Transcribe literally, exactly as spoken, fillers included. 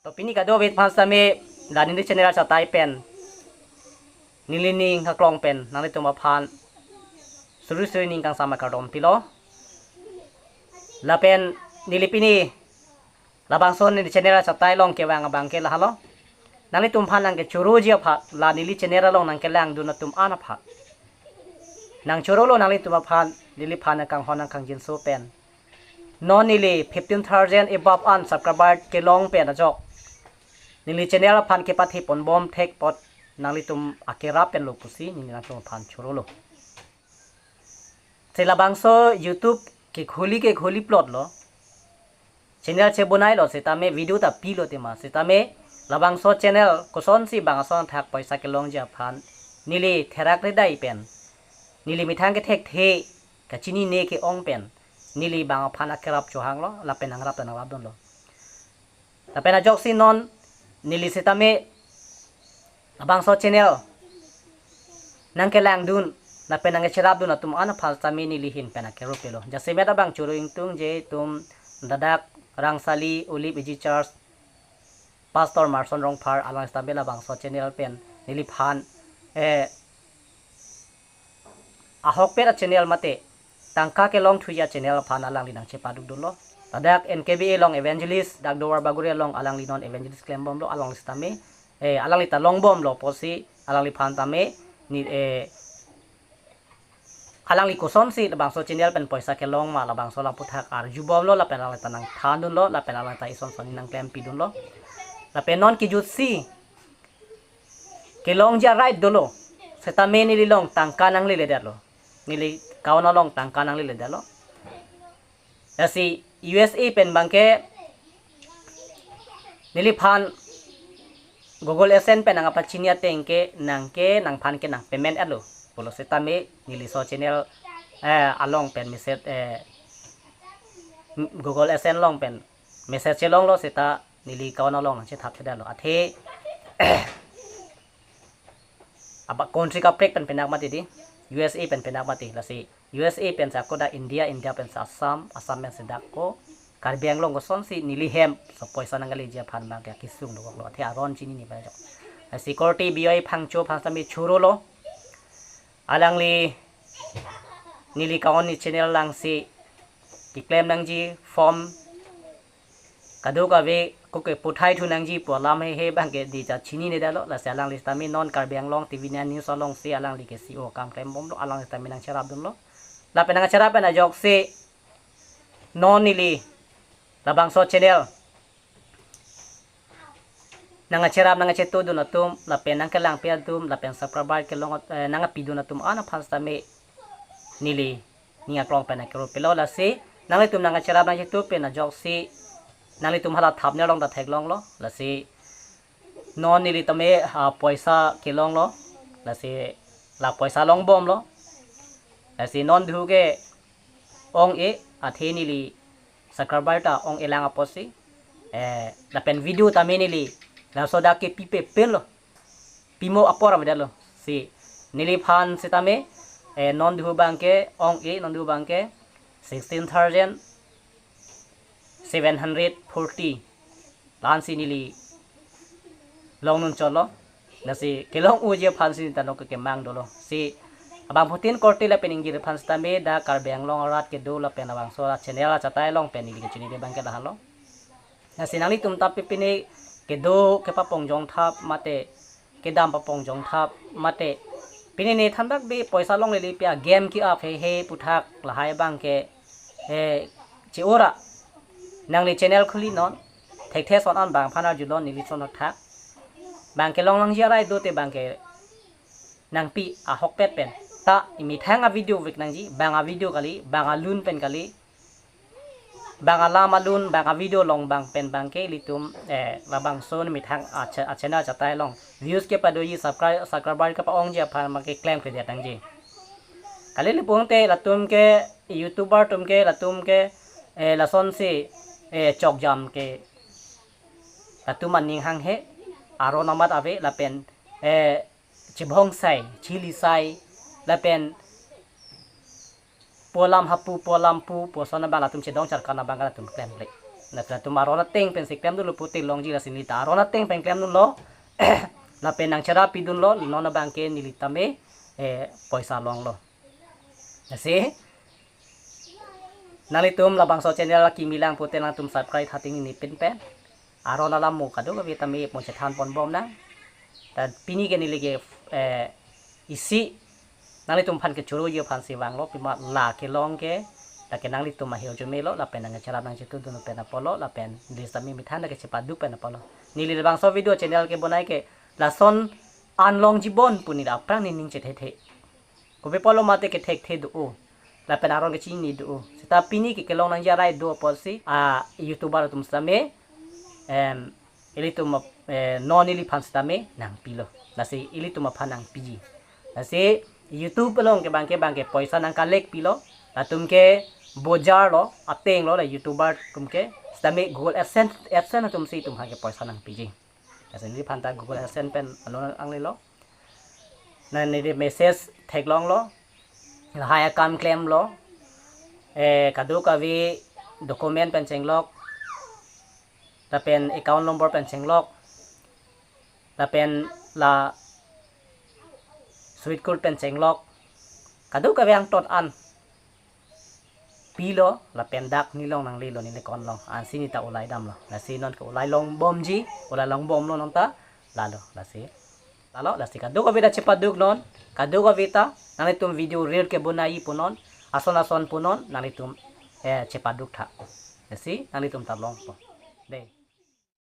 To pini kadokave aphan sitame la neli channel achatai pen neli ning aklong pen nanglitum aphan suri suri ning kangsam akardom pilo. Lapen neli pini labangso neli channel achatai along kevang abang ke lahelo. Nanglitum aphan nangkechoroji aphan, la neli channel along nangkelangdun atum an aphan. Nangchorolo nanglitum aphan, neliphan nangkanghon nangkangjinso pen. Non neli fifteen thousand above an subscriber kelong pen ajok neli channel aphan kepathe ponbom thek apot nanglitum akerap pen lo pusi neli nangtum aphan chorolo. Si labangso YouTube kekhuli kekhuli plot lo. Channel chebonai lo sitame video ta pilo tema. Sitame labangso channel kosonsi bang ason thak poisa kelongji aphan neli therak redai pen, neli methang kethekthe kachinine ke-ong pen neli bang aphan akerap chohanglo, lapen nangrap ta nangrapdunlo. Lapen ajoksi non neli sitame labangso channel nangkelangdun lapen nangkecherapdun atum an aphan sitame neli ahin pen akero pilo. Jasemet abang choro ingtungji atum, ladak Rangsali Olive A G Church Pastor Marson Rongphar, alang sitame labangso channel pen neliphan, eh, ahokpet achannel mate tangka kelongthuji achannel aphan alangli nangchepadukdunlo. Ladak N K B A along evangelist, dak Duarbagori along alangli non evangelist klembomlo, alangli sitame, eh, alangli ta longbomlo pusi alangliphan tame ni, eh, alangli kosonsi labangso channel pen poisa kelong ma, labangso alam aphuthak arjubomlo, lapen alangli ta nangthandunlo, lapen alangli ta ison sonni nangklempidunlo. Lapen non kejutsi kelongji a-right dolo, sitame neli along tangka nangleledetlo. Neli account along tangka nangleledetlo. Lasi U S A pen abang ke neliphan Google AdSense pen nangkapachini ateng ke nang ke nangphan ke nang payment etlo pulo sitame neli laso channel, eh, along pen message, eh, Google AdSense along pen message chelonglo seta neli account along nangchethapthedetlo. Athe aba country kaprek pen penak mati di, U S A pen penak mati. Lasi U S A pen sa koda India, India pen sa Assam, Assam pen sa dak ko Karbi Anglong kosonsi neli hem so poisa nangkeleji aphan abang ke kesung dokoklo, athe aron chinine abang ajok. Lasi korte B I Phangcho aphan sitame chorolo. Alangli neli account, ne channel alongsi keklem nangji form kadokave koke puthai thu nangji pu alam hehe abang ke dei ta chininedetlo. Lasi alangli sitame non Karbi Anglong T V nine News alongsi alangli ke C E O akam klembomlo, alangli sitame nangcherapdunlo. Lapen nangcherap pen ajoksi non neli labangso channel nangkacherap nangkachetodun atum lapen nangkelangpi atum lapen subscriber kelong, eh, nangkapidun atum an aphan sitame neli ning aklong pen akero pilo. Lasi nanglitum nangkacherap nangcheto pen ajoksi nanglitum hala thumbnail along ta theklonglo. Lasi non neli tame, ah, poisa kelonglo. Lasi la poisa longbomlo. Lasi non dhu ke ong-e, athe neli subscriber ta ong-elang apotsi, eh, lapen video tame neli laso dak ke pipe penlo, pimo apor avedetlo. Si neliphan sitame, eh, non dhu abang ke ong-e, non dhu abang ke sixteen thousand seven hundred forty la-ansi neli longnunchotlo. Lasi kelong unji aphansi ta nok kekemang dolo. Si abangphutin korte lapen ingjir aphan sitame dak Karbi Anglong arat kedo lapen labangso arat channel achatai along pen neli kechinine abang ke lahelo. Lasi nanglitum ta pipine kedo kepapong jongthap mate kedam papong jongthap mate pine ne thanbak be poisa longlele pi a-game ke-ap hehe aputhak lahai abang ke, eh, che-ora. Nangli channel khuli non, thekthe ason an abang aphan arjulon, neli ason thak. Abang ke longlangji a-right do te abang ke nangpi ahokpet pen. Ta methang a-video vek nangji, bang a-video kali, bang alun pen kali, bang alam alun, bang a-video long abang pen abang ke ilitum, eh, labangso methang a-cha-, a-channel achatai along views kepadoji, subscri-, subscriber kepa-ongji aphan abang ke klemkledet nangji. Kali lipung te latum ke, YouTuber atum ke, latum ke, eh, lasonsi, eh, chokjam ke latum aning hanghe, aron amat ave lapen, eh, chibhongsai, chilisai, lapen pu alam hapu, pu alam pu, pu ason abang latum chedong charkan abang latum klemkle. Latum aron ateng pensi klemdunlo pute longji, lasi neli ta aron ateng pen klemdunlo. Lapen nangcherap pidunlo, non abangke neli tame, eh, poisa longlo. Lasi nanglitum labangso channel akimi lang pute nangtum subscribe tha ting ni pin pen. Aron alam mo kadokave tame pon chethan ponbom nang. Ta pini ke neli ke, eh, isi nanglitum aphan kechoro yo aphansi vanglo, pima la kelong ke, la ke nanglitum ahirjume lo, lapen nangcherap nangchetudun pen apotlo, lapen neli sitame methan ta kechepaduk pen apotlo. Neli labangso video channel kebonai ke lason an longji bon pu neli aphrang nening chethethe. Kopi apotlo mate kethekthe do-o, lapen aron kechini do-o. Seta pini ke kelong nangji arai do apotsi a YouTuber atum sitame, em, ilitum, eh, non iliphan sitame nangpilo. Lasi ilitum aphan nangpiji. Lasi YouTube along ke abangke abangke poisa nang collect pilo. Latum ke bojar lo, ateng lo, la YouTuber atum ke. Sitame Google AdSense, AdSense atumsi itum aphan ke poisa nangpiji. Lasi neliphan ta Google AdSense pen alun anglelo. Na neli message theklonglo. Lahai akam klemlo. Eh, kadokave document pen chenglok. Lapen account number pen chenglok. Lapen la sweet code pen chenglok. Kadokave angtot an pilo, lapen dak nelilong nanglelo, neli account along. Ansi neli ta ulai damlo. Lasi non ke ulai longbomji, ulai longbomlo non ta. Lalo, lasi. Lalo, lasi kadokave ta chepaduk non. Kadokave ta nanglitum video reel kebonai pu non. Ason ason pu non, nanglitum, eh, chepaduk tha. Lasi, nanglitum ta longpo. Dei.